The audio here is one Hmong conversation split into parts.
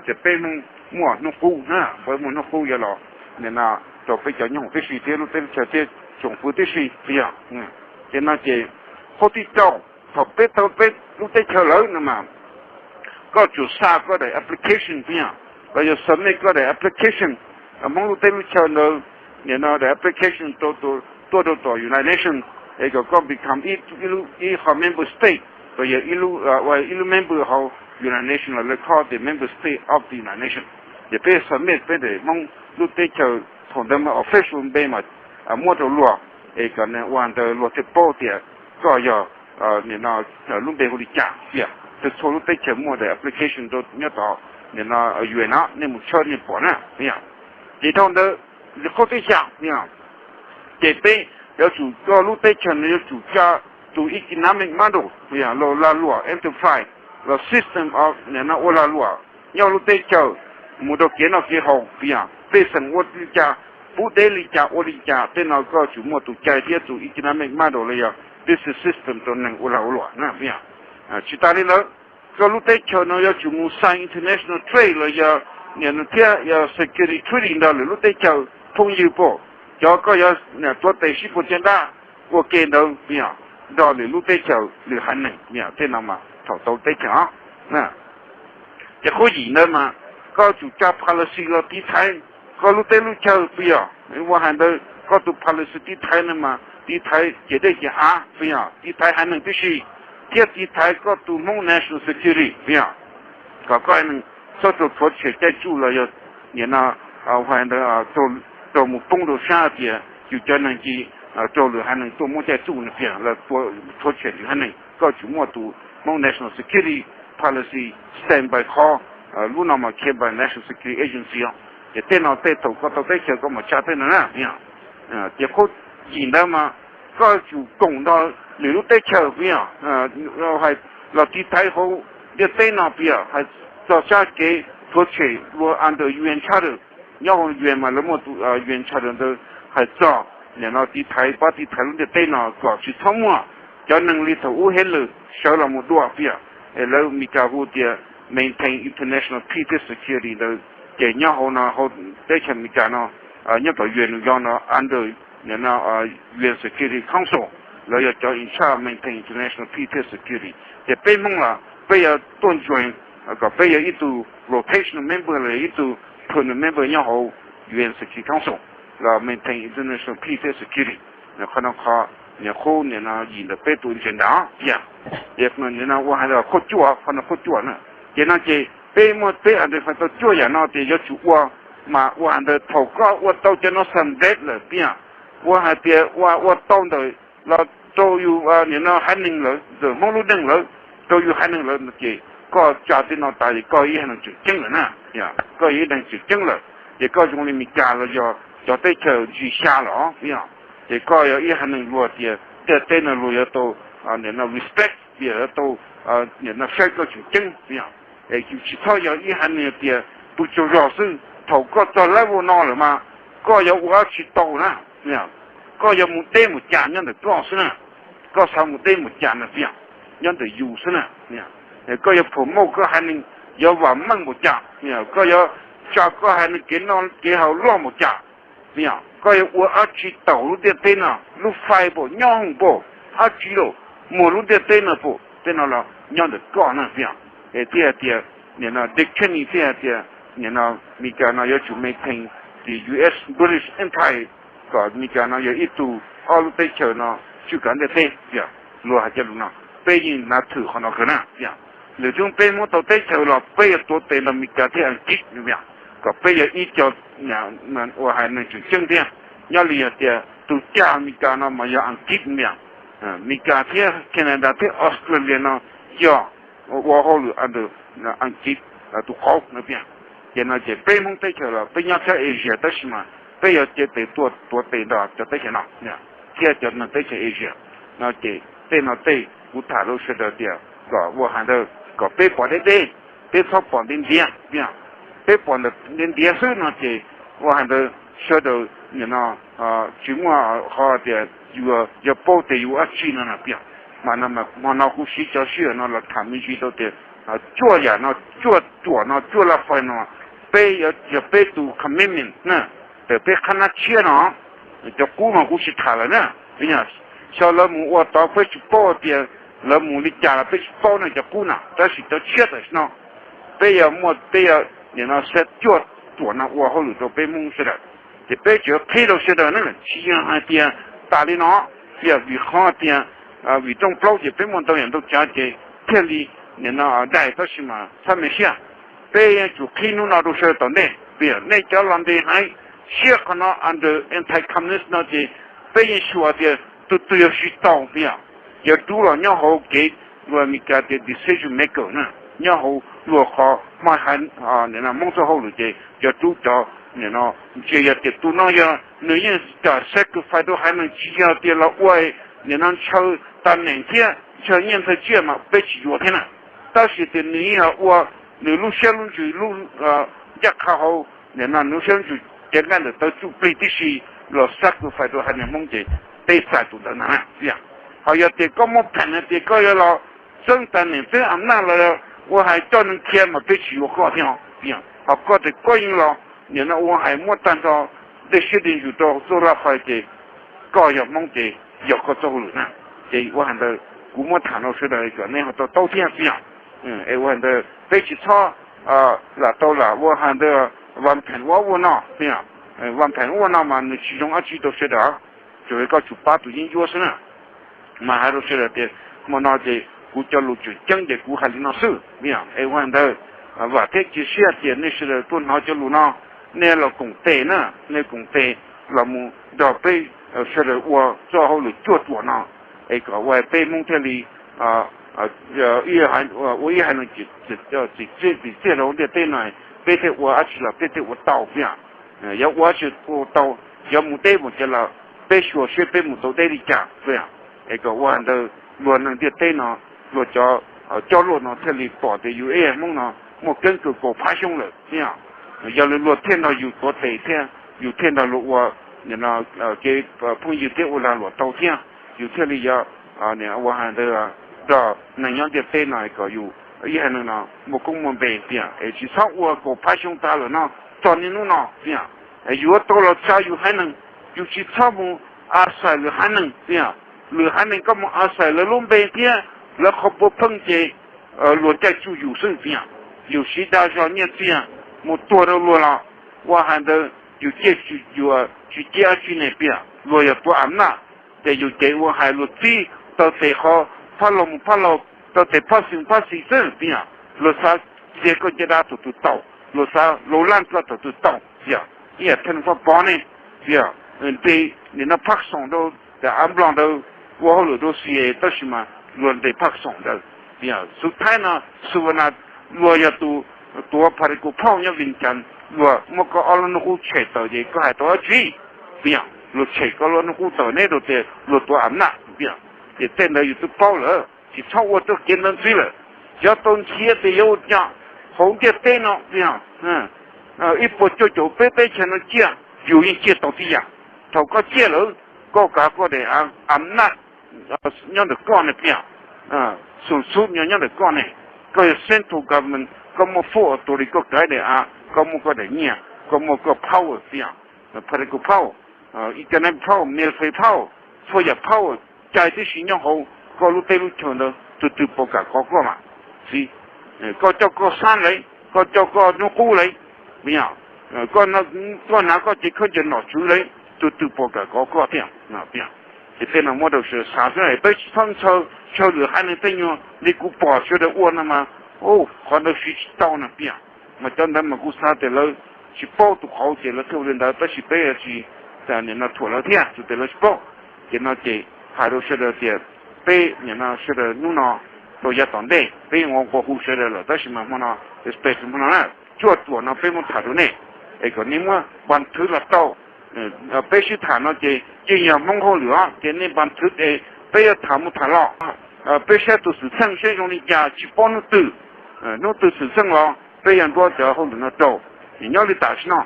Ces peb Hmoob muaj hnub qub na, peb muaj hnub qub yuav los nim no rau peb cov nyooj tib si thiab lub teb lub chaw thiab tsoom fwv tib si, yog. Ces no ces qhov thib rau, thaum peb tau peb lub teb chaws lawm no mas koj tsum xa koj daim application, yog, los yog submit koj daim application Hmoob lub teb lub chaw ntawd, nim no daim application rau, tuaj rau tom United Nations, es kom koj become ib, ib qho member state, los yog ib lub, ib lub member hauv United Nations, los lawv call tias member state of the United Nations. Ces peb submit peb daim Hmoob lub teb chaws, thaum ntawd mas official npe mas muab rau luag, es kom ua ntawd luag thiaj paub tias koj yog nim no lub npe hu li cas, yog. Txhua txhua lub teb chaws muaj daim application rau nyob tod, nim no UN no nej mus tshawb nej pom na, yog. Ces dhau ntawd, qhov thib xya, yog, ces peb yuav tsum, koj lub teb chaws no yuav tsum tsa tus economic model, yog, los lag luam enterprise, los system of, nim no ua lag luam nyob lub teb chaws, mus rau kev noj kev haus, yog, pej xeem ua li cas, pub deb li cas, ua li cas, tej no koj tsum muaj tus cai thiab tus economic model los yog business system rau neeg ua lag ua luam na, yog. Tsis tas li ntawd, koj lub teb chaws no yuav tsum mus sign international treaty los yog nim no thiab yog security treaty nrog lwm lub teb chaws phooj ywg pom, cov koj yuav tuav tes sib puas caj dab ua ke ntawd, yog, nrog lwm lub teb chaws lwm haiv neeg, yog, tej no mas thaum tau teb chaws os. Ces qhov yim ntawd mas koj tsum tsa policy los tiv thaiv koj lub teb lub chaw, yog, ua hais ntawd koj tus policy tiv thaiv no mas tiv thaiv ciam teb ciam av, yog, tiv thaiv haiv neeg tib si, thiab tiv thaiv koj tus Hmoob national security, yog, kom koj haiv neeg txhob rau rhuav tshem caij tsuj los yog nim no hais ntawd rau mus poob rau sab tias yus cov neeg ci rau lwm haiv neeg tuaj muab caij tsuj no, yog, los rhuav tshem lwm haiv neeg. Koj tsum muaj tus Hmoob national security policy stand by kho, lub no mas khe by National Security Agency os. Ces tej no tej thaum koj tau teb chaws koj mam tsa tej no na, yog. Ces qhov yim ntawd mas koj tsum koom nrog lwm lub teb chaws, yog, hais los tiv thaiv hauv ntiaj teb no, yog, hais txog sab kev rhuav tshem luag under UN Charter, nyob hauv UN mas lawv muaj tus UN Charter ntawd hais txog nim no tiv thaiv, pab tiv thaiv lub ntiaj teb no kom tsis txhob muaj cov neeg li thaum ub Hitler sawv los mus dua, yog, es lawv Meskas hu tias maintain international peace and security ntawd. Ces nyob hauv no hauv teb chaws Amelikas no, nyob tom UN New York no under UN Security Council, lawv yog cov in charge maintain international peace and security. Ces peb Hmoob los peb yuav tuaj join, kom peb yog ib tug rotational member los yog ib tug permanent member nyob hauv UN Security Council los maintain international peace and security. Qhov no qhov, nim qhov nim no yim ntawm peb tus agenda, yog. Ces nim no ua hais tias qhov cuaj, qhov no qhov cuaj na. Ces no ces peb muaj peb identify tau cuaj yam no tias yuav tsum ua, mas ua hais ntawd thaum koj ua tau cov no submit lawm, yog, ua hais tias ua, ua tau ntawm los rau yus nim no haiv neeg lawm, ntawm Hmoob lub neej lawm, rau yus haiv neeg lawm no ces koj tsa tej no tas ces koj ib haiv neeg tseem ceeb lawm na, koj yog ib neeg tseem ceeb lawm. Ces koj zoo li Amelikas los yog cov teb chaws ntsis xya los, yog, ces koj yog ib haiv neeg luag tias ntiaj teb no luag yuav tau nim no respect, yuav tau nim no saib koj tseem ceeb, yog. Es yus tsis txhob yog ib haiv neeg tias pw tsaug zog xwb, thaum koj txog level no lawm mas koj yuav ua dab tsi tau na, koj yuav mus deb mus cas nyob ntawm koj xwb na, koj xav mus deb mus cas na, yog, nyob ntawm yus xwb na. Koj yuav promote koj haiv neeg yuav vam meej mus cas, koj yuav tsa koj haiv neeg kev noj kev haus loj mus cas, koj yuav ua dab tsi tau lub ntiaj teb no, lub fai pom nyob hoom pom, dab tsi los muag lub ntiaj teb no pom, tej no los nyob ntawm koj na, yog. Es thiaj tias nim no Dick Cheney thiaj tias nim no Amelikas no yuav tsum maintain the U S British Empire, kom Amelikas no yog ib tug ob lub teb chaws no tswj kav ntiaj teb, yog, luag hais cov lus no. Peb yeej nav thwm qhov no kawg na, yog. Lwm hnub peb muab tau teb chaws los peb yuav tuav tes nrog Amelikas thiab Askiv, yog, kom peb yog ib co ua haiv neeg tseem ceeb thiab. Nyob li yog tias tus caj Amelikas no mas yog Askiv, yog. Amelikas thiab Canada thiab Australia no yog ua hauj lwm under Askiv tus qauv no, yog. Ces no ces peb Hmoob teb chaws los peb nyob sab Asia tab sis mas peb yuav cev tes tuaj tuav tes nrog cov teb chaws no thiab cov neeg teb chaws Asia no. Ces tej no tej kuv tham rau sawv daws tias kom ua hais ntawd kom peb pom deb deb, peb txhob pom ntiav ntiav, yog. Peb pom ntiav ntiav xwb no ces ua hais ntawd sawv daws nim no tsis muaj qhov tias yus yuav paub tias yus ua dab tsi no na, yog. Mas no mas hmo no kuv siv cov sij hawm no los tham me ntsis rau tias Cuaj yam no, cuaj ruam no, cuaj laj fais no, peb yog peb tus commitment na, tawm peb qhab nab tshiab no. Cov qub mas kuv tsis tham lawm na. Xyov lawv mus ua tod peb tsis paub tias lawv mus li cas los peb tsis paub na cov qub na, tab sis cov tshiab tam sim no peb yog muaj, peb yog nim no xav cuaj ruam no ua hauj lwm rau peb Hmoob sawv daws. Ces peb tseem qhib rau sawv daws na, tsis yog hais tias tas li no, yog vim qhov tias vim rooj plaub ces peb muaj ntau yam ntau tsav ces thiaj li nim no dai, tab sis mas txhob me siab. Peb yuav tsum qhib hnub no rau sawv daws tom ntej, vim nej cov los ntes hais siab qhov no under anti-communist no ces peb yeej xyuas tias tus twg yog siv tau, yog rub los nyob hauv kev luag Meskas tias decision maker na, nyob hauv luag qhov hmab hais Hmoob txoj hauj lwm ces yog rub cov nim no, ntshe yog tias tus no yog nws yeej kam sacrifice rau haiv neeg, tsis yog tias los ua nim no ntshaw tag neem thiab ntshaw nyiaj ntshaw txiaj mas peb tsis yuav thiab na. Tab sis tias nws yeej ua nws lub siab lub ntsws lub ncaj qha hauv nim no nws lub siab lub ntsws cev nqaij ntawm tawv tsuj plig tib si los sacrifice rau haiv neeg Hmoob ces peb txais tus ntawd na. Ho yog tias koj muaj pheem hais tias koj yuav los txeeb tag neem txeeb am naj los ua hais coj neeg khiav mas peb tsis yuav koj thiab. Ho koj tias koj yeej los nim no ua hais muab tag nrho dej siab dej ntsws rau txoj laj fais ces koj yog Hmoob ces yog koj txoj hauj lwm na. Ces ua hais ntawd kuv muab tham rau sawv daws kom nej ho to taub thiab xwb yom. Es ua hais ntawd peb tsis txhob lam tau lam ua hais ntawd vam pheem ua ua no xwb yom. Vam pheem ua no mas nws tsis zoo dab tsi rau sawv daws, tsuas yog koj tsum pab tus yeeb ncuab xwb na. Mas hais rau sawv daws tias hmo no ces kuv cov lus tseem ceeb ces kuv hais li no xwb. Es ua hais ntawd vam thiab cia siab tias nej sawv daws tuaj hnov cov lus no, nej los koom tes na, nej koom tes los mus nrog peb sawv daws ua txoj hauj lwm cuaj ruam no, es kom ua peb Hmoob thiaj li ua ib haiv neeg tsim txiaj rau ntiaj teb no, peb thiaj ua dab tsi los peb thiaj ua tau xwb. Yog ua dab tsi ua tau, yog mus deb mus cas los peb xyuas seb peb mus tau deb li cas xwb. Es kom ua ntawd luag neeg ntiaj teb no, luag cov coj luaj no thiaj li pom tias yus ib haiv Hmoob no muaj keeb kwm kaum phav xyoo lawm xwb. Yog li luag thiaj nrog yus tuav tes thiab yus thiaj nrog luag ua kev phooj ywg thiab ua lag luam tau thiab, yus thiaj li yuav ua hais ntawd nrog neeg nyob ntiaj teb no kom yus ib haiv neeg no muaj koob muaj npe xwb. Es tsis txhob ua kaum phav xyoo tas lawm no txog niaj hnub no xwb. Yus yuav tau los tsa yus haiv neeg, yus tsis txhob mus a xais lwm haiv neeg xwb. Lwm haiv neeg koj mus a xais lawv lub npe thiab lawv qhov puav pheej ces luag caij tsuj yus xwb xwb. Yus siv dag zog nyiaj txiag mus tuag rau luag los ua hais ntawd yus cia, yus tsis cia tsis nem piam, luag yog tuav am naj, ces yus ces ua hais luag txib taw tes qhov phab laug mus phab laug, taw tes phab xis mus phab xis xwb xwb. Luag xav txiav koj caj dab thaum twg tau, luag xav laus laj koj thaum twg tau. Yog ib yam theej pab pov ne, yog npe nim no phab xoom rau, ces av nplog ntawd ua hauj lwm rau xi es tab sis mas luag ntes phab xoom ntawd. Xub thaib no, xu va na, luag yog tus tuav pha ri kus phauj nyob Vias Cas, luag muab koj ob lub hnub qub tshem tawm ces koj hais tau dab tsi? Luag tshem koj lub hnub qub tawm neb rau tias luag tuav am naj. Ces tej ntawd yus twb paub lawm, tsis txhob ua txoj kev ntawd ntxiv lawm. Cov tau nrhiav tias yuav ua cas hauv ntiaj teb no, ib puas cuaj caum peb teb chaws no ciaj, yus yeej ciaj tau tib yam. Thaum koj ciaj lawm, koj kav koj daim am naj nyob ntawm koj ne, xum xub nyob ntawm koj ne. Koj yog central government, koj muaj full authority, koj kav daim av, koj muaj koj daim nyiaj, koj muaj koj power, pha ri kus power, economic power, military power, txhua yam power cai tib si nyob hauv koj lub teb lub chaw ntawd, tus twg puas kam kov koj mas. Koj coj koj xab lawm, koj coj koj hnub qub lawm, koj hnav koj cev khaub ncaws nom tswv lawm, tus twg puas kam kov koj thiab? Ces tej no muab rau sawv daws xav xwb, peb tsis txhob ntshaw, ntshaw lwm haiv neeg tej nyuag li kuv pom sawv daws ua no mas, qhov ntawd siv tsis tau no tiag. Mas cov ntawd mas kuv xav tias lawv tsis paub tus qauv ces lawv thiaj ua li ntawd, tab sis peb tsis nim no thuam lawv thiab, tsuas tias lawv tsis paub. Ces no ces hais rau sawv daws tias peb nim no sawv daws hnub no rau yav tom ntej peb ua nqua hu sawv daws lawm, tab sis mas hmo no, especially hmo no na, cuaj ruam no peb muab tham rau nej, es kom nej muab npa thwv los tau. Peb sib tham no ces yeej yog Hmoob hauj lwm os, ces nej npa thwv es peb yuav tham mus tham los, peb saib tus xwm txheej saib zoo li cas tsis paub hnub twg, hnub twg xwm txheej los peb yuav nruab cov hauj lwm no rau. Nyob li tam sim no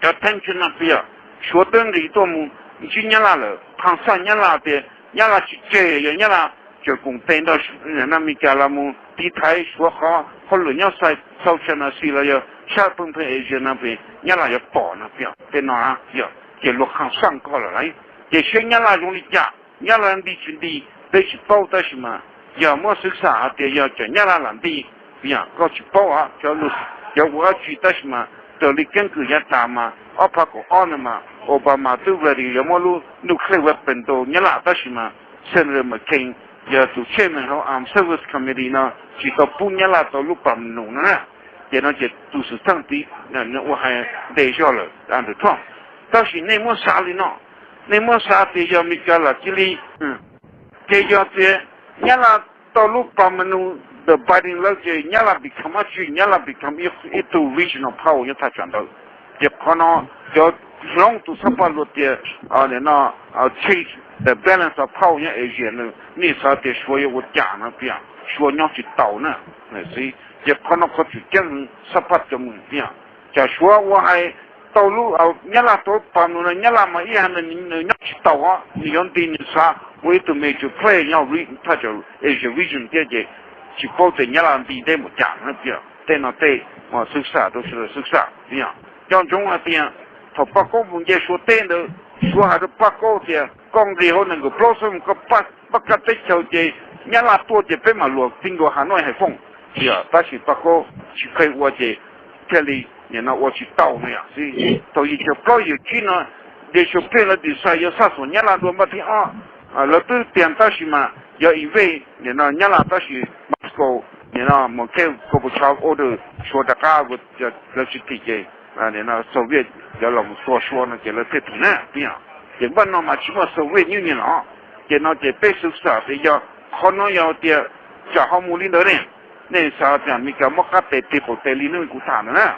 cov tension no tias Suav twb nqis tuaj mus ntsib Nyab Laj lawm, qhov xaj Nyab Laj tias Nyab Laj tsis tseg, yog Nyab Laj tseem koom tes nrog Amelikas los mus tiv thaiv Suav qhov hauj lwm nyob South China Sea los yog sab pw pheej Asia no pem Nyab Laj yuav pom no pia tej no yog ces luag qha saj koj lawm lauj. Ces siab Nyab Laj zoo li cas, Nyab Laj nti tsis nti, peb tsis paub tab sis mas yog muab xwv xam hais tias yog cov Nyab Laj lam nti, yog koj tsis paub cov ua dab tsi tab sis mas raws li keeb kwm yav tas mas ob phav kaum ob no mas Obama twb ready yuav muab lub nuclear weapon rau Nyab Laj tab sis mas Senator McCain yog tus chairman hauv Armed Services Committee no tsis tau pub Nyab Laj tau lub pam nus no na. Ces no ces tus xwm txheej tiv ua hais ntes zog lawm Donald Trump. Tab sis nej muab xav li no, nej muab xav tias yog Meskas lam cia li, ces yog tias Nyab Laj tau lub pam nus ntawm Biden lawm ces Nyab Laj become dab tsi, Nyab Laj become ib tug regional power nyob thaj tsam ntawd. Ces qhov no cov hloov tus xab phaj luag tias no change the balance of power nyob Asia no, nej xav tias Suav yuav ua cas no pia, Suav nyob tsis taus na. Ces qhov no qhov tseem ceeb xab phaj cov mus tias tsam Suav ua hais tau lub, Nyab Laj tau pam nus no Nyab Laj mas ib yam nws nyob tsis taus, nws yuav nti nws xav ua ib tug major player nyob thaj tsam Asia region thiab ces tsis paub tias Nyab Laj nti ntev mus cas na pia. Tej no tej xwv xam rau sawv daws xwv xam. Coj ntsoov hais tias thaum Paj Kaub mus nce Suav teb ntawd, Suav hais rau Paj Kaub tias koj nqis hauv nees nkaum plaub xwb mus koj pab kab teb chaws ces Nyab Laj tuaj ces peb mam luam ti nkaus Hav Nuaj Haiv Fooj. Tab sis Paj Kaub tsis kheev ua ces thiaj li nim no ua tsis tau no yom. Thaum yim caum plaub yim caum tsib no, Deng Xiaoping lawv design yuav xaj xuam Nyab Laj dua npaj thib ob. Lawv twb tias tab sis mas yog invade nim no Nyab Laj tab sis Moscow nim no Moscow Gorbachev order Suav rov qab lawv tsis thim ces Soviet cov los mus tua Suav no ces lawv thiaj thim na. Ces npaj no mas tsis muaj Soviet Union los. Ces no ces peb xwv xam tias yog qhov no yog tias tsam ho mus li ntawd ne, nej xav tias Amelikas muab qab tes tig qaum tes li hnub kuv tham ntawd na.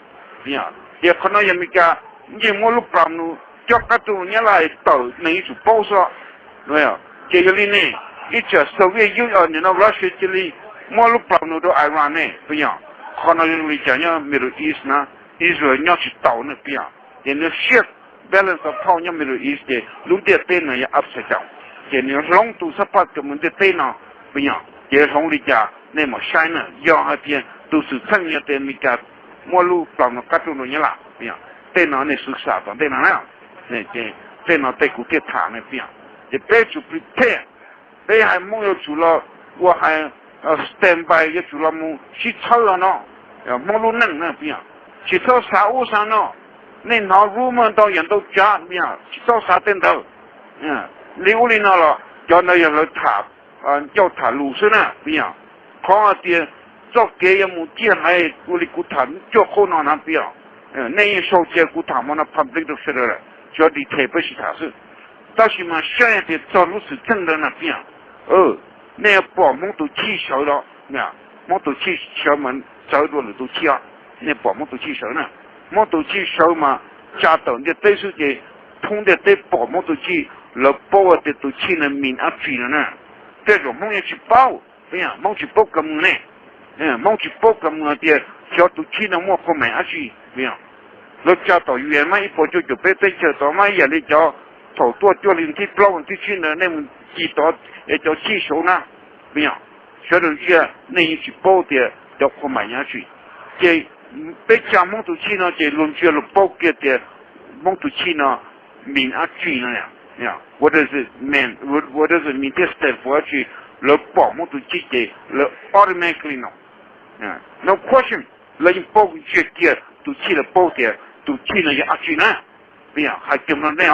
Ces qhov no yog Amelikas yeej muab lub pam nus cob qab rau Nyab Laj tawm neeg yuav tsum paub xwb. Ces yog li ne, ib tsam Soviet Union nim no Russia cia li muab lub pam nus rau Iran ne, puas yog? Qhov no zoo li cas nyob Middle East na, Israel nyob tsis taus ne, puas yog? Ces nws shift balance of power nyob Middle East ces lub ntiaj teb no yog upside down. Ces nws hloov tus xab phaj cov mus ntiaj teb no, puas yog? Ces hloov li cas nej mam saib na. Yog hais tias tus xwm txheej yog tias Amelikas muab lub pam nus qab rau rau Nyab Laj, puas yog? Tej no nej xwv xam tom ntej no na. Tej no tej kuv thiaj tham ne, puas yog? Ces peb tsum prepare, peb haiv Hmoob yuav tsum los ua hais stand by, yuav tsum los mus sib txhawb no. Hmoob lub neej na, puas yog? Tsis txhob xav ub xav no. Nej hnov rumor ntau yam ntau tsav, puas yog? Tsis txhob xav tej ntawd. Li ub li no los cov ntawd yog lawv tham ncauj tham lus xwb na, puas yog? Qhov hais tias txoj kev yuav mus ciaj haiv ua li kuv tham cuaj qub no na, puas yog? Nej yeej sau cia kuv tham hmo no public rau sawv daws lawm, tsuav detail peb sim tham xwb. Tab sis mas saib tias txog lub xwm txheej ntawd na, puas yog? Nej yuav pom Hmoob tus chij sawv los, Hmoob tus chij sawv mas txawv dua lwm tus chij os. Nej pom Hmoob tus chij sawv na, Hmoob tus chij sawv mas tsa tawm ntiaj teb xwb ces thoob ntiaj teb pom Hmoob tus chij, lawv paub tias tus chij no mean dab tsi no na. Tej zaum Hmoob yeej tsis paub, puas yog? Hmoob tsis paub ka mus ne, Hmoob tsis paub ka mus hais tias xyov tus chij no muaj qhua maim dab tsi, puas yog? Lawv tsa tom U N mas ib puas cuaj caum peb teb chaws tod mas ib yam li cov thaum tuaj cuaj hli thib plaub thib tsib ntawd nej mus ci tod es cov chij sawv na, puas yog? Sawv daws ntsia nej yeej tsis paub tias cov qhua maim yog dab tsi. Ces peb tsa Hmoob tus chij no ces luag ntsia luag paub kiag tias Hmoob tus chij no mean dab tsi no. What does it mean? What does it mean? Thiab stand for dab tsi? Lawv pom Hmoob tus chij ces lawv automatically no, no question, lawv yeej paub ntsia kiag tus chij, lawv paub tias tus chij no yog dab tsi na. Puas yog? Hais kiag no nej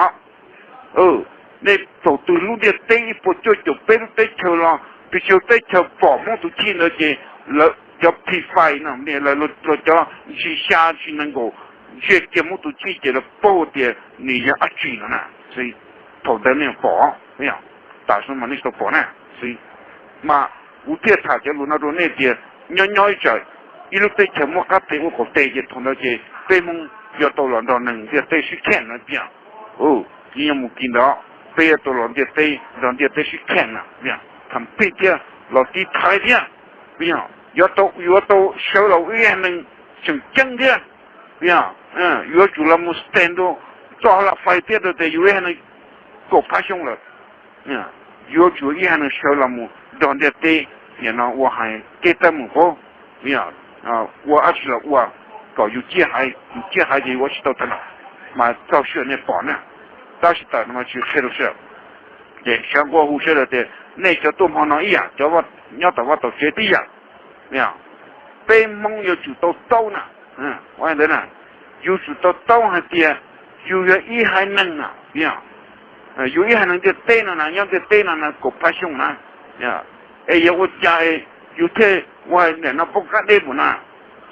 os. Nej thaum twg lub ntiaj teb ib puas cuaj caum peb lub teb chaws los pes tsawg teb chaws pom Hmoob tus chij ntawd ces lawv cov P five no, lawv cov ntsis xya ntsis nees nkaum ntsia kiag Hmoob tus chij ces lawv paub tias nws yog dab tsi no na. Thaum ntawd nej pom, puas yog? Tam sim no mas nej tau pom na. Mas kuv thiaj tham cov lus no rau nej tias nyob nyob ib tsam ib lub teb chaws muab qab tes ua qaum tes ces thaum ntawd ces peb Hmoob yuav tau los nrog neeg ntiaj teb sib kheej no, puas yog? Yeej yuav mus kis ntawd, peb yuav tau los ntiaj teb nrog ntiaj teb sib kheej na, puas yog? Tham pij thiab los tiv thaiv thiab, puas yog? Yuav tau, yuav tau sawv los ua ib neeg tseem ceeb thiab, puas yog? Yuav tsum los mus stand rau txoj hauv laj fais thiab rau tias yus ib neeg kaum phav xyoo lawm, yuav tsum ib neeg sawv los mus nrog ntiaj teb nim no ua hais kev teeb meem qub, ua dab tsi los ua kom yus ciaj haiv, yus ciaj haiv ces yus ua tsis tau tag nrho, mas txog sij hawm nej pom na. Tab sis tawm no mas tsis qhia rau sawv daws, ces xav nqua hu sawv daws tias nej cov tuaj hmo no ib yam, cov nyob tom vaj tom tsev tib yam, peb Hmoob yuav tsum tau taub na. Ua ntawd na, yus tsum tau taub hais tias yus yog ib haiv neeg na, yus ib haiv neeg ntiaj teb no na, nyob ntiaj teb no na kaum phav xyoo na, es yog ua cas yus thiaj ua nim no poob qab deb mus na.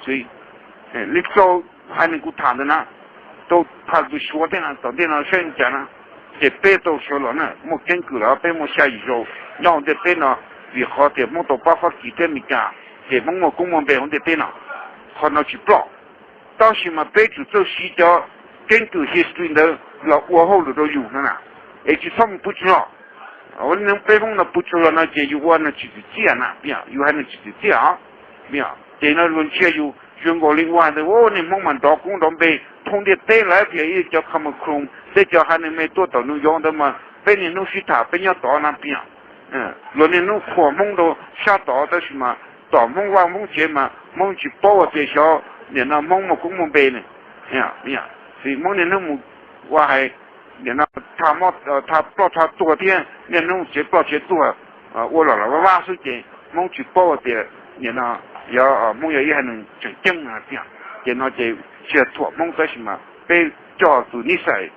Li tau haiv neeg kuv tham ntawd na, tau tham tus Suav thiab na, tom ntej no saib li cas na, ces peb tau sawv los na, muaj keeb kwm los peb muaj xya yim zaus nyob hauv ntiaj teb no, vim qhov tias Hmoob tau pab Fab Kis thiab Amelikas, ces Hmoob muaj koob muaj npe hauv ntiaj teb no. Qhov no tsis ploj. Tab sis mas peb tsum txawj siv cov keeb kwm history ntawd los ua hauj lwm rau yus no na, es tsis txhob mus pw tsaug zog. Ua li peb Hmoob no pw tsaug zog no ces yus ua neeg tsis tsim txiaj na, yus haiv neeg tsis tsim txiaj os. Ces no luag ntsia yus zoo nkaus li ua ntawd, nej Hmoob mas nrov koob nrov npe thoob ntiaj teb lawm, tias ib cov Khmer Krom thiab cov haiv neeg me tuaj tom New York ntawd mas peb niaj hnub sib tham peb nyob tod na, peb luag niaj hnub qhuas Hmoob rau sab tod, tab sis mas tom Hmoob vaj Hmoob tsev mas Hmoob tsis paub tias xyov nim no Hmoob muaj koob muaj npe ne. Hmoob niaj hnub mus ua hais nim no tha ploj tha tuag thiab niaj hnub tsev ploj tsev tuag, ua los los vaj vaj xwb ces Hmoob tsis paub tias nim no yog Hmoob yog ib haiv neeg tseem ceeb no tiag. Ces no ces tsis yog thuam Hmoob tab sis mas peb coj tus nij xais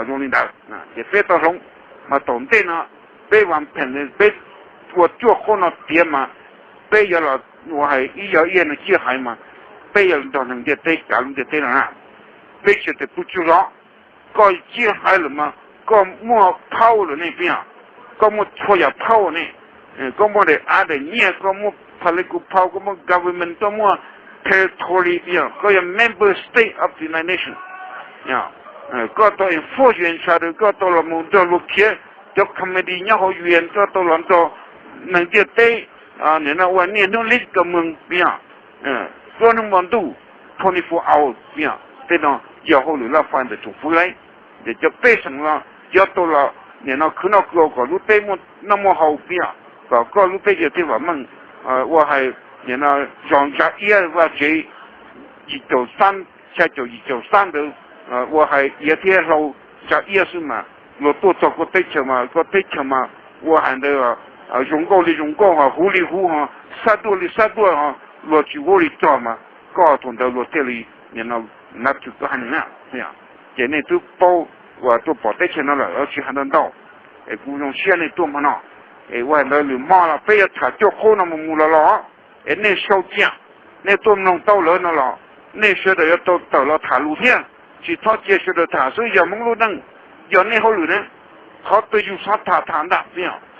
zoo li ntawd ces peb tau hloov. Mas tom ntej no peb vam pheem peb ua cuaj qub no tiav mas peb yuav los ua hais ib yog ib yam neeg ciaj haiv mas peb yuav nrog neeg ntiaj teb kav lub ntiaj teb no na. Peb tsis tias pw tsaug zog, koj ciaj haiv lawm mas koj muaj power lawm ne, peb yog, koj muaj txhua yam power ne, koj muaj daim av daim nyiaj, koj muaj political power, koj muaj government, koj muaj territory, peb yog, koj yog member state of the United Nations, koj tau enforce U N Charter, koj tau los mus nrog luag khiav cov committee nyob hauv U N, koj tau los nrog neeg ntiaj teb nim no ua niaj hnub lib ka meeg, peb yog, suab hnub hmo ntuj, twenty four hours, peb yog, tej no yog hauj lwm laj fai ntawm tsoom fwv lawm. Ces cov pej xeem los yuav tau los nim no khwv noj khwv haus kom lub teb muaj noj muaj haus, peb yog, kom koj lub teb chaws thiaj vam meej. Ua hais nim no zos Ntsa Iab vaj tsev yim caum xab, xya caum yim caum xab ntawd, ua hais iav thiab hlau Ntsa Iab xwb mas luag tuaj txog koj teb chaws mas koj teb chaws mas ua hais ntawd zoo nkauj li zoo nkauj ho huv li huv ho xab duaj li xab duaj ho luag tsis ua li txog mas koj thaum ntawd luag thiaj li nim no nab thwm koj haiv neeg na. Ces nej twb paub uas tuaj pom teb chaws no lawm tsis hais ntau ntau, es kuv zoo siab nej tuaj hmo no. Es ua hais ntawd lwm hmo los peb yuav tham cuaj qub no mus mus los los, es nej sau cia, nej tuaj mloog tau lawm no los nej sawv daws yuav tau tawm los tham lus thiab. Tsis txhob cia sawv daws tham xwb, yog Hmoob lub neej, yog nej hauj lwm ne. Qhov twg yus xav tham tham ntag,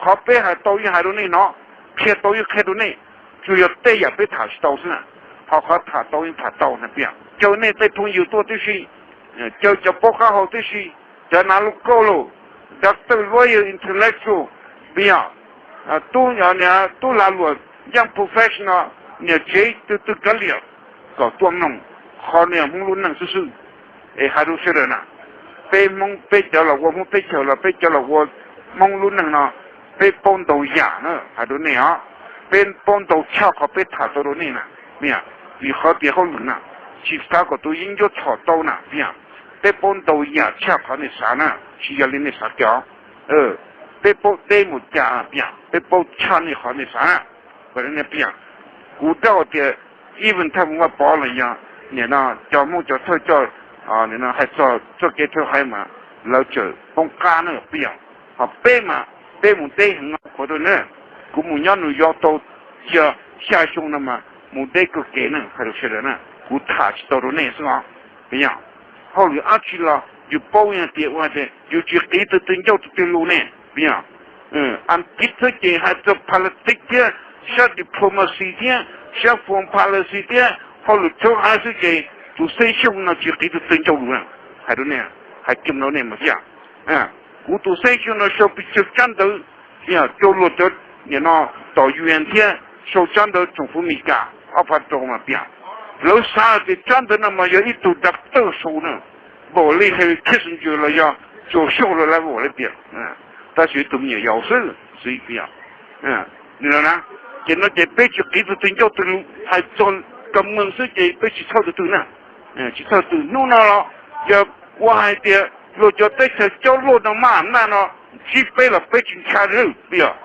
qhov peb hais tau yeej hais rau nej no, qhia tau yeej qhia rau nej, tsuas yog tej yam peb tham tsis tau xwb na. Ho qhov tham tau yeej tham tau na, peb caw nej tej phooj ywg tuaj tib si, caw cov paub qab hau tib si, cov nav lub kauj los, doctor, lawyer, intellectual, peb yog, tub, tub lag luam, young professional, niam tsev, twg twg kav liam, kom tuaj mloog. Qhov no yog Hmoob lub neej xwb xwb. Es hais rau sawv daws na, peb Hmoob peb cov los ua Hmoob teb chaws los peb cov los ua Hmoob lub neej no, peb paub ntau yam na, hais rau nej os. Peb paub ntau tshaj qhov peb tham tau rau nej na, vim qhov tias hauj lwm na, tsis xav kom tus yeeb ncuab txhom tau na, peb paub ntau yam tshaj qhov nej xav na, tsis yog li nej xav kiag. Peb paub deb mus cas, peb paub tshaj nej qhov nej xav na. Kuv dab tias, even Thaj Vaj Pov los yog nim no cov Hmoob cov thawj coj hais txog txoj kev thawj haiv mas lawv tseem poob qab na, peb yog. Ho peb mas peb mus deb heev no, qhuav rau na, kuv mus nyob New York tau cia xya xyoo no mas mus deb kawg kev na, hais rau sawv daws na, kuv tham tsis tau rau nej xwb os. Peb yog, hauj lwm dab tsi los yus paub tias ua tias yus tsis qiv tus twg ncauj tus twg lus ne, peb yog. Askiv xwb ces hais txog politics thiab sab diplomacy thiab sab foreign policy thiab hauj lwm thawj haiv xwb ces tus Xeeb Xyooj no tsis qiv tus twg ncauj lus na, hais rau nej, hais kiag rau nej mas thiab. Kuv tus Xeeb Xyooj no sau pes tsawg tsab ntawv, peb yog, rau luag cov nim no tom U N thiab sau tsab ntawv tsoom fwv Meskas ob phav rau mas peb yog. Lawv xav tias tsab ntawv no mas yog ib tug doctor sau na, npaum li Henry Kissinger los yog George Shultz los lawv npaum li tias, tab sis ib tug me nyuam yaus xwb, xwb peb yog. Nws los na, Ces no ces peb tsis qiv tus twg ncauj twg lus, hais txog ka mees xwb ces peb tsis txhawj tus twg na. Tsis txhawj tus hnub no los yog ua hais tias luag cov teb chaws coj luaj no maj naj no sib peb los peb tsis ntshai li, puas yog?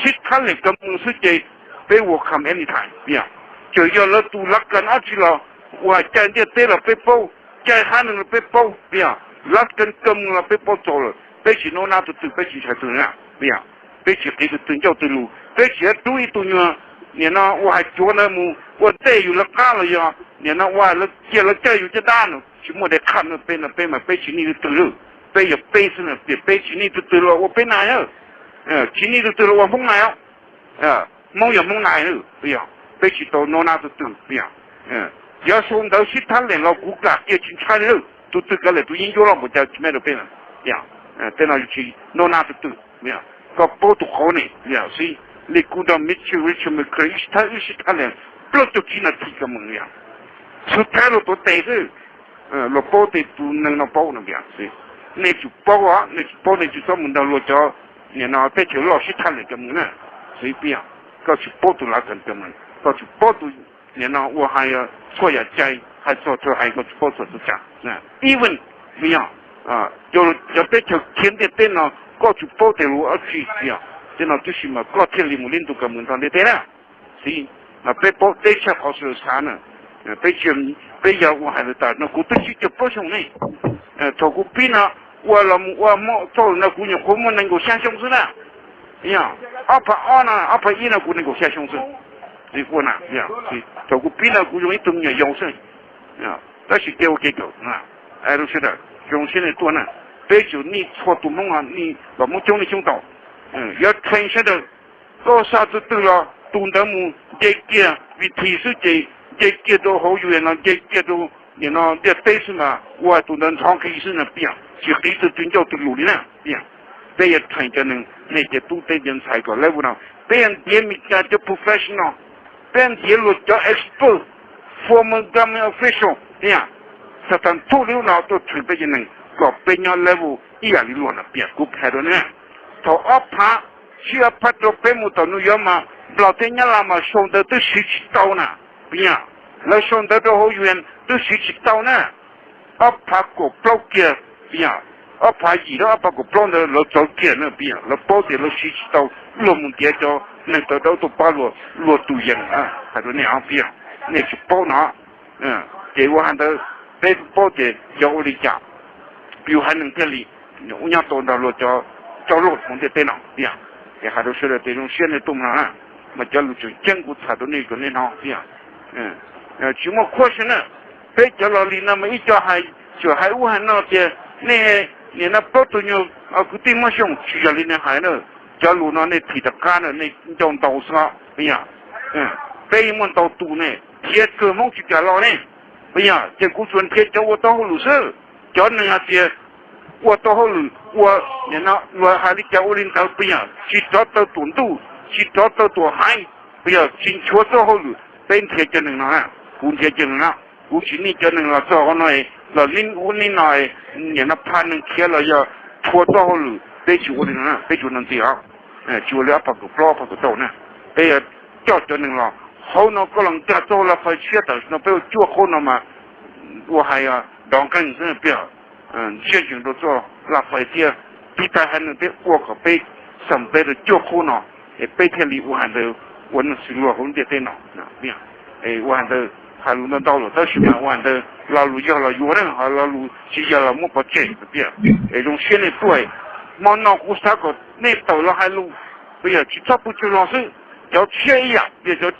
Sib thab lees ka mees xwb ces peb welcome anytime, puas yog? Txawm yog lawv tus lav kas dab tsi los ua caij ntiaj teb los peb paub, caij hab neeg los peb paub, puas yog? Lav kas ka mees los peb paub txaus lawm, peb tsis nub nab tus twg, peb tsis ntshai tus twg na, puas yog? Peb tsis qiv tus twg ncauj twg lus, peb tsis rub ib tug nyuag nim no ua hais cuav ntawd mus ua ntej yus lawv qab los yog nim no ua cia lawv caij yus caj dab no, tsis muaj dab qhab no. Peb no peb mas peb tsis nij tus twg li, peb yog peb xwb na, peb tsis nij tus twg los ua peb nais, tsis nij tus twg los ua Hmoob nais. Hmoob yog Hmoob nais, puas yog? Peb tsis tau nub nab tus twg, puas yog? Yog sau ntawv sib thab lees los kuv kam cia, tsis ntshai li, tus twg kav liam tus yeeb ncuab loj npaum cas tsis meej rau peb na. Tej no tsis nub nab tus twg, koj paub tus qauv ne, xij li kuv nrog Mitchell, Richard, McCray wb sib thab, wb sib thab lees plaub caug tsib nas this ka mees, xwb thab luag tuav tes xwb. Luag paub tias tus neeg no paub no, nej tsum paub, nej tsum paub, nej tsum txhob mus nrog luag cov nim no teb chaws loj sib thab lees ka mees na. Xwb, puas yog? Koj tsum paub tus lav kas ka mees, koj tsum paub tus nim no ua hais txhua yam cai, hais txog txhua hais koj tsum paub txhua txhua tsav, even, puas yog? Cov teb chaws khiav ntiaj teb no koj tsum paub tias luag ua dab tsi, puas yog? Tej no tib si mas koj thiaj li mus li ntu ka mees nrog ntiaj teb na. Xij, mas peb paub teb tshaj qhov sawv daws xav na. Peb, peb yog ua hais lawv tas no kuv twb tsib caug plaub xyoo ne. Thaum kuv pib no ua los mus ua Hmoob txoj lus no kuv nyuam qhuav muaj nees nkaum xya xyoo xwb na. Yog, ob phav ob no, ob phav ib no kuv nees nkaum xya xyoo xwb. Ua na, thaum kuv pib no kuv zoo ib tug me nyuam yaus xwb. Tab sis kev ua kev kawm, zoo siab na, zoo siab nej tuaj na. Peb tsum nij txhua tus Hmoob, nij los Hmoob coob nij coob tau. Yuav train sawv daws, koj xa tus twg los tus ntawd mus nce kiag vim this xwb ces nce kiag rau hauv UN los nce kiag rau nim no ntiaj teb xwb mas ua tus ntawd ntxhov nqi xwb na, puas yog? Tsis qiv tus twg ncauj twg lus li na, puas yog? Peb yuav train cov neeg, nej cov tub teb cov ntxhais kom level no, peb yuav ntiav Meskas cov professional, peb yuav ntiav luag cov expert, former government official, puas yog? Xav tas ntxub li lub no tuaj train peb cov neeg kom peb nyob level ib yam li luag no, puas yog? Kuv qhia rau nej, thaum ob phav, sib ob phav rau peb mus tom New York mas Nplog thiab Nyab Laj mas sau ntawv twb siv tsis tau na, puas yog? Lawv sau ntawv rau hauv UN twb siv tsis tau na. Ob phav kaum plaub kiag, puas yog? Ob phav yim rau ob phav kaum plaub ntawd lawv txawv kiag na, puas yog? Lawv paub tias lawv siv tsis tau, luag mus ntiav cov neeg tawv dawb tuaj pab luag, luag tus yees, hais rau nej os, puas yog? Nej tsum paub no. Ces ua hais ntawd, peb paub ces yog ua li cas yus haiv neeg thiaj li ua nyob tau nrog luag cov tsaus loj hauv ntiaj teb no, puas yog? Ces hais rau sawv daws tias zoo siab nej tuaj mus no na, mas cov lus tseem ceeb kuv tham rau nej kom nej hnov, puas yog? Tsis muaj qhuab xwb na. Peb cov los li no mas ib co hais, tsuas hais ub hais no tias nej nim no plaub tus nyuag kwv tij Hmoob Xyooj, tsis yog li nej hais na. Cov lus no nej thim rov qab na, nej ncauj ntau xwb, puas yog? Peb yeej muaj ntau tus ne, khiav kawg Hmoob tsis kam los ne, puas yog? Ces kuv tsuas nrhiav cov ua tau hauj lwm xwb. Cov neeg hais tias ua tau hauj lwm, ua nim no luag hais li cas ua li ntawd, puas yog? Tsis rov taw tuam ntuj, tsis rov taw tuam haiv, puas yog? Tsis nchuav txoj hauj lwm, peb nrhiav cov neeg no na. Kuv nrhiav cov neeg no, kuv tsis nij cov neeg los txog qhov no, los li ub li no, nim no pha neeg khiav los yog nchuav txoj hauj lwm, peb tsis ua li no na, peb tsuas no ntxiv os. Tsis ua li ob phav kaum plaub ob phav kaum rau na. Peb yuav coj cov neeg los hauv no, koj los nkag txoj laj fais tshiab tam sim no peb ua cuaj qhub no mas ua hais dov nqeeg xwb, puas yog? Ntsiab ntsees rau txoj laj fais thiab tiv thaiv haiv neeg thiab ua kom peb xam peb rau cuaj qhub no, es peb thiaj li ua hais ntawd ua neeg xws luag hauv ntiaj teb no. Ua hais ntawd hais lus ntau ntau lawm tab sis mas ua hais ntawd lo lus yog los yuav na, ho lo lus tsis yog los muab pov tseg, puas yog? Es zoo siab nej tuaj, hmo no kuv xav kom nej tawm los hais lus, puas yog? Tsis txhob pw tsaug zog xwb. Cov tshiab ib yam, yog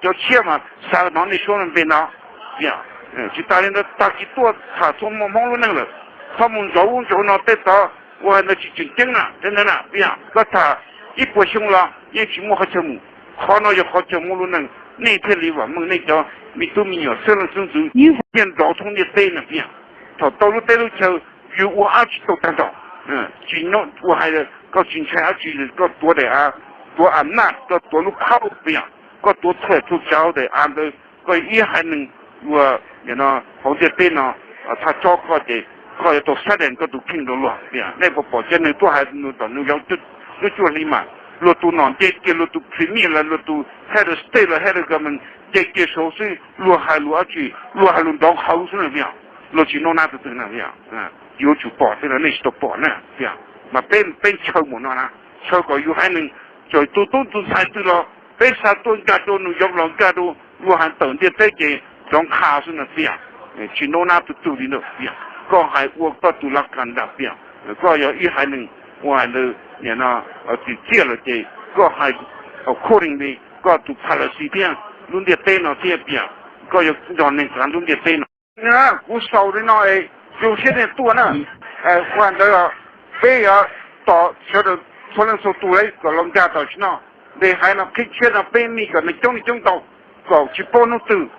cov tshiab mas xav hnov nej suab npe no, puas yog? Tsis tas li ntawd tag kis tuaj tham txog muaj Hmoob lub neej lawm, txhob mus ntsauv ub ntsauv no, tej tod ua hais ntawd tsis tseem ceeb na, tej ntawd na, puas yog? Koj tham ib puas xyoo los yeej tsis muaj qhov chaw mus. Qhov no yog qhov chaw Hmoob lub neej, nej thiaj li vam meej, nej cov me tub me nyuam xeeb leej xeeb ntxwv thiaj nrov thoob ntiaj teb na, puas yog? Thaum tau lub teb lub chaw, yus ua dab tsi tau tag nrho. Tsis nyob ua hais koj tsis ntshai dab tsi, koj tuav daim av, tuav a naj, koj tuav lub phab, puas yog? Koj tuav txhua txhua tsav daim av ntawd, koj ib haiv neeg ua hauv ntiaj teb no thaj tsob koj ces koj yuav tau xab dees koj tus kheej rau luag, puas yog? Nej puas pom cov neeg tuaj hais tom New York lub cuaj hli mas Luag tus nom nce kiag, luag tus premier los luag tus head of state los head of government nce kiag saud xwb, luag hais lus dab tsi? Luag hais lus nrov qhauv xwb na, luag tsis noj nab tus twg na. Yuav tsum pom thiab, nej tsis tau pom na. Mas peb, peb ntshaw mus no na, ntshaw kom yus haiv neeg, txawm tus tub tus ntxhais twg los peb xa tuaj nkag rau New York los nkag rau luag hais tawm ntiaj teb ces rov qha xwb na tiag. Tsis noj nab tus twg li ntawd tiag. Koj hais ua koj tus laj kam nram tiag. Koj yog ib haiv neeg ua hais ntawd, nim no txim txiaj lawm ces koj hais accordingly koj tus policy thiab lub ntiaj teb no thiab tiag. Koj yuav nrog neeg kav lub ntiaj teb no. Kuv xaus li no es zoo siab nej tuaj na. Ua ntawd peb yuav tos sawv daws txhua leej txhua tus lawv kom los nkag tam sim no. Ntes haiv no qhib tshiab no peb mij kom neeg coob li coob tau, kom tsis paub hnub twg.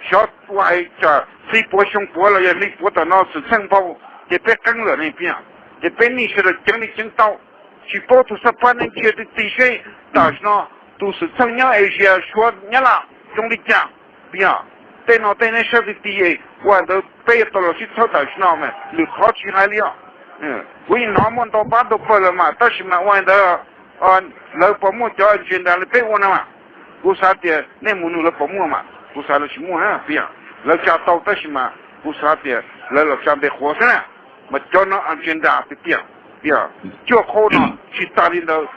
Xyov ua hais tsam txij puav xyoo puav los yog hli puav tom no xwm txheej npau, ces peb qeeb lawm ne piam. Ces peb mij sawv daws ceev li ceev tau, tsis paub tus xab phab nej ntsia ti ti seb tam sim no tus xwm txheej nyob Asia, Suav, Nyab Laj zoo li cas. Piam, tej no tej neb saib ti ti, ua ntawd peb yuav tau los sib txhawb tam sim no mas lwm qhov tsis hais li os. Kuv yeej hnov muaj ntau pab ntau pawg lawm mas tab sis mas ua ntawd lawv puas muaj cov agenda li peb ua no mas, kuv xav tias nej mus nug lawv puas muaj mas kuv xav lawv tsis muaj na piam. Lawv tsa tau tab sis mas kuv xav tias lawv los tsa npe qhuav xwb na. Mas cov no agenda tiag tiag, tiag, cuaj qhov no tsis tas li ntawd,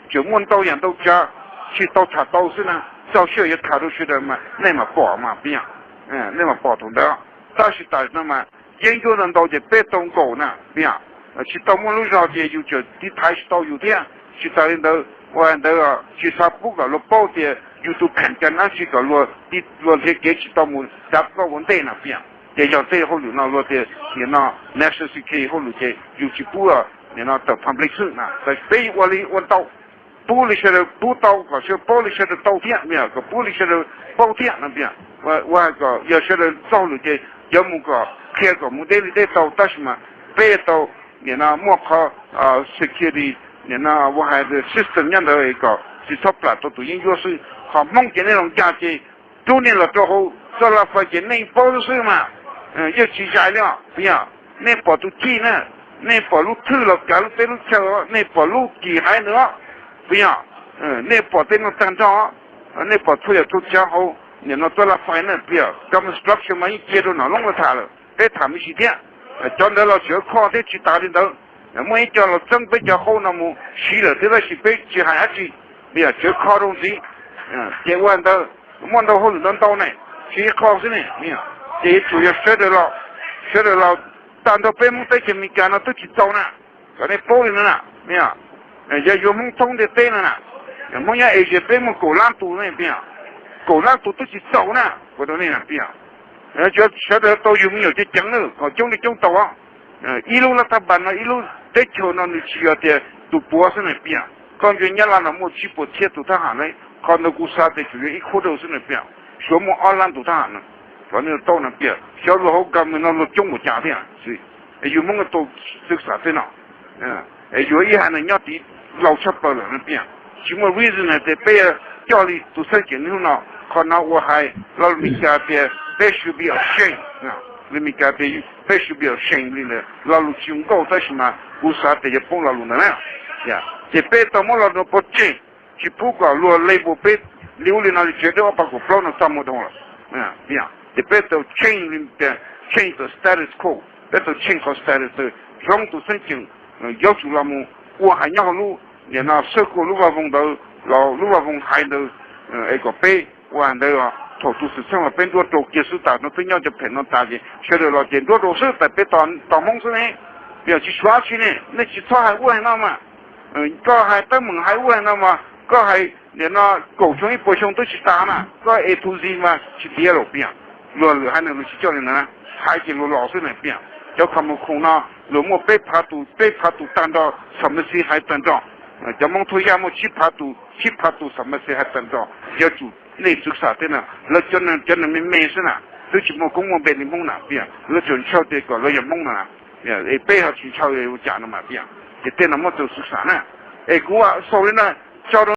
tseem muaj ntau yam ntau tsav tsis tau tham tau xwb na. Txog sij hawm yuav tham rau sawv daws mas nej mam pom mas piam, nej mam pom thaum ntawd. Tab sis tam sim no mas yeeb ncuab ntau ntau ces peb tau nkaum na piam. Tsis tau muaj lub zog ces yus tseem tiv thaiv tsis tau yus thiab. Tsis tas li ntawd ua ntawd tsis xav pub kom luag paub tias yus tus pheem cov nab tsis kom luag, luag nrhiav kev tsis tau mus dav koj ua ntej na piam. Ces yog tej hauj lwm no luag tias nim no national security hauj lwm ces yus tsis pub nim no tawm public xwb na. Peb ua li ua ntau, pub li sawv daws pub tau kom sawv daws paub li sawv daws tau thiab, kom pub li sawv daws paub thiab no piam. Ua kom yog sawv daws txaug lwm ces yuav mus kom qhia kom mus deb li deb tau tab sis mas peb tau nim no muaj qhov security, nim no ua hais system nyob ntawd kom tsis txhob plam tau tus yeeb ncuab xwb. Qhov Hmoob ces nej los nkag ces rub nej los rau hauv txoj laj fais ces nej paub xwb mas, yeej tsis zais li os piam. Nej pom tus cij na, nej pom lub thwj los kav lub teb lub chaw, nej pom lub kis haiv ntawd piam. Nej pom tej no tag nrho, nej pom txhua yam txhua tsav hauv nim no txoj laj fais na piam. Government structure mas yeej cia rau nom loob los tham lawm, peb tham me ntsis thiab. Cov ntawd los tseem kho thiab tsis tas li ntawd, muaj ib co los txeeb peb cov qauj no mus siv lawm thiab tab sis peb tsis hais dab tsi, piam, tseem kho rau ntxiv. Ces ua ntawd muaj ntau hauj lwm ntau ntau ne, tsis ib qho xwb ne. Ces yuav tsum yog sawv daws los, sawv daws los, tag nrho peb Hmoob teb chaws Amelikas no twb tsis txaus na, kom nej paub li no na. Yog yuav Hmoob thoob ntiaj teb no na, Hmoob nyob Asia peb muaj kaum lab tus ne piam, kaum lab tus twb tsis txaus na, ua rau nej na piam. Sawv daws tau yug me nyuam ceev ceev na kom coob li coob tau. Ib lub lab thaj npas no ib lub teb chaws no nws tsis yog tias tus puav xwb na piam. Koj ntsia Nyab Laj no muaj tsib puas txhiab tus thab ham ne, qhov ntawd kuv xav tias tsuas yog ib khub rau xwb na piam. Suav muaj ob lab tus thab ham no, kom nej tau na piam. Xyov luag hauv government no luag coob npaum cas thiab. Yus Hmoob tau xwb xav tej no, yuav ib haiv neeg nyob tid laus tshaj plaws lawm no piam. Tsis muaj reason hais tias peb coj li tus xeeb ceem niaj hnub no. Qhov no ua hais lo lus Meskas tias peb should be ashamed. Lo lus Meskas tias peb should be ashamed li ntawd, lo lus tsis zoo nkauj tab sis mas kuv xav tias yuav poob lo lus ntawd na. Ces peb tau muab lo no pov tseg, tsis pub kom luag label peb li ub li no li tsev dawb ob phav kaum plaub no txaj muag dhau lawm. Ces peb tau change li tias change the status quo, peb tau change qhov status, hloov tus xeeb ceem yuav tsum los mus ua hais nyob hauv lub, nim no xwb kuj lub vaj voog ntawd los lub vaj voog hais ntawd, es kom peb ua hais ntawd, thaum tus xwm txheej los peb nruab rau kiag xwb tas no twb nyob cov phem no tas ces sawv daws los ces nruab rau xwb tas peb tos Hmoob xwb ne. Yog tsis suav tsi ne, nej tsis txhob hais ua hais no mas. Koj hais teeb meem hais ua hais no mas koj hais nim no kaum xyoo ib puas xyoo twb tsis tas mas koj A to Z mas tsis tiav lawm piam. Luag lwm haiv neeg luag tsis coj li ntawd na, hais ces luag los xwb na piam. Cov kho mus khoom no luag muaj peb phav tus, peb phav tus tag nrho, xam me xi hais tag nrho. Cov Hmoob Thuab Yaj muaj tsib phav tus, tsib phav tus xam me xi hais tag nrho. Yuav tsum nej txwv xam tej no, lawv cov neeg me me xwb na, twb tsis muaj koob muaj npe li Hmoob na piam, lawv tsuas ntshaw tias kom lawv yog Hmoob no na. Es peb ho tsis ntshaw ua cas no mas piam. Ces tej no muab txwv xam na. Es kuv xaus li no, tso rau